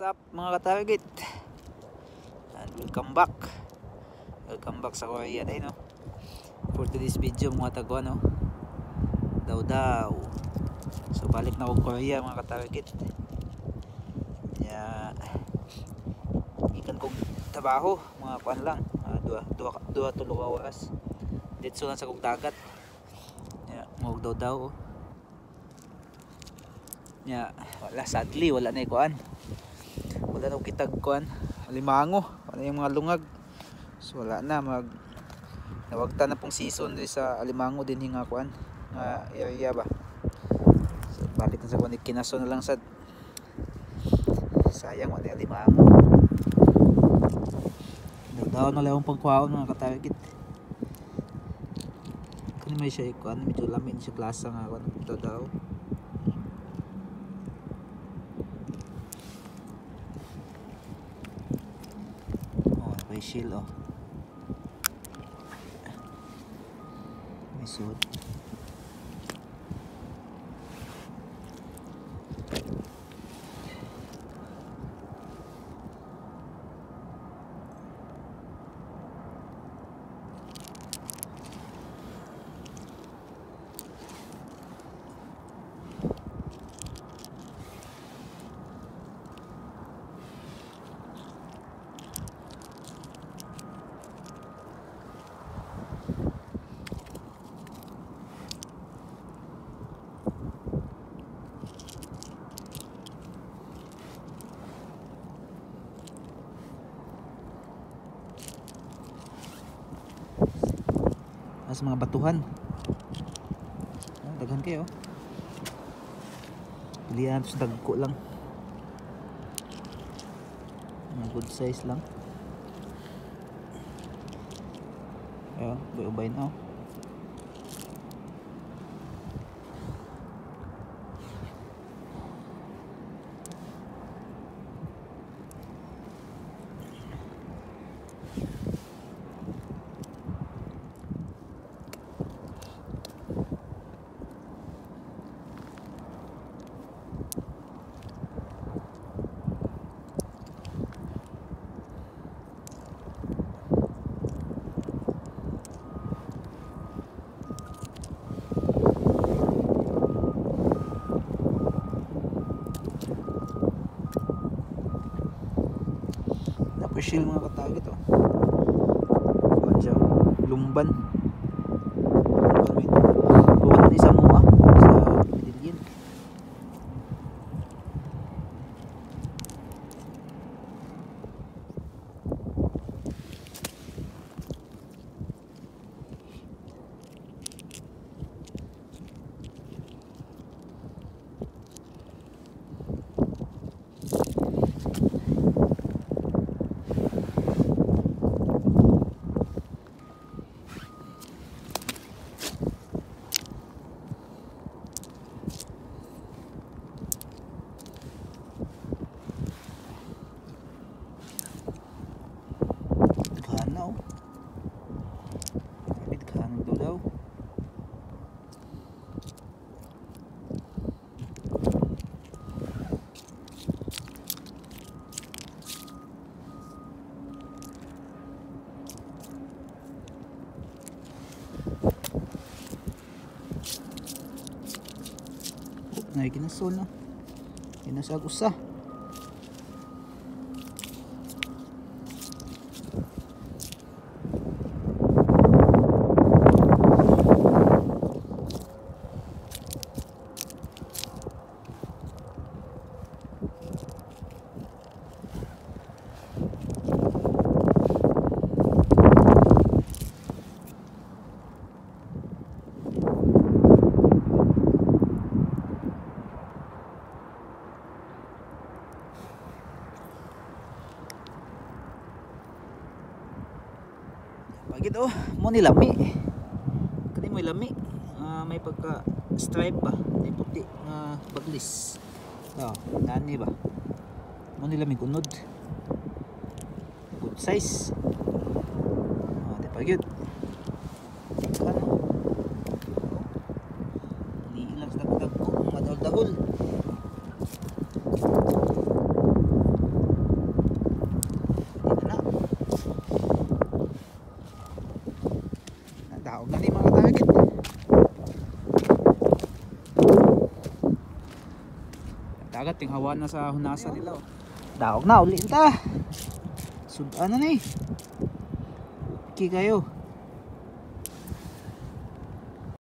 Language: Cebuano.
What's up, mga ka-target? And welcome back. Welcome back sa Korea day, no? For today's video, mga tagwa, no? Daw daw. So balik na ako Korea, mga ka-target. Ya, ikan kong trabaho, mga kuan lang, duha duha duha tulo ka oras. Ditso lang sa kog dagat. Ya, mo daw daw. Oh. Ya, wala, sadly wala na kuan. Wala na kitag kuan, alimango, wala yung mga lungag. So wala na, mag nawagta na pong season sa alimango din hinga kuan nga area ba. So balik na sa kuan, kinaso na lang sad. Sayang wala alimango. Daw na lang akong pagkuhaon, mga ka-target. Kani may siya kuan, medyo lami siya klasa nga kuan daw daw. May shield, oh. May suit. Sa mga batuhan. Oh, daghan kayo. Pilihan sa dagko lang. Mga good size lang. Ayan, ubay-ubay na, oh. Shield, mga ka-target, oh. Kuan siya, lumban. Lumban may wala ni sa mua sa Medellin. Daghan na, oh. Grabe, daghan ng daw. Oh, nakikinasol na. Kinasag usa. Pagit, oh, mo ni lami. Kani mo lami. May pagka stripe ba, may puti nga baglis. Oh, nani ba? Mo ni lami kunod. Good size. Oh, di pa gyud. Ano? Ni ilang sa dagko, madahol-dahol. Dagat tinghawa na sa hunasan nila, oh. Daog na uli ta. Sudan na ni. Okay kayo.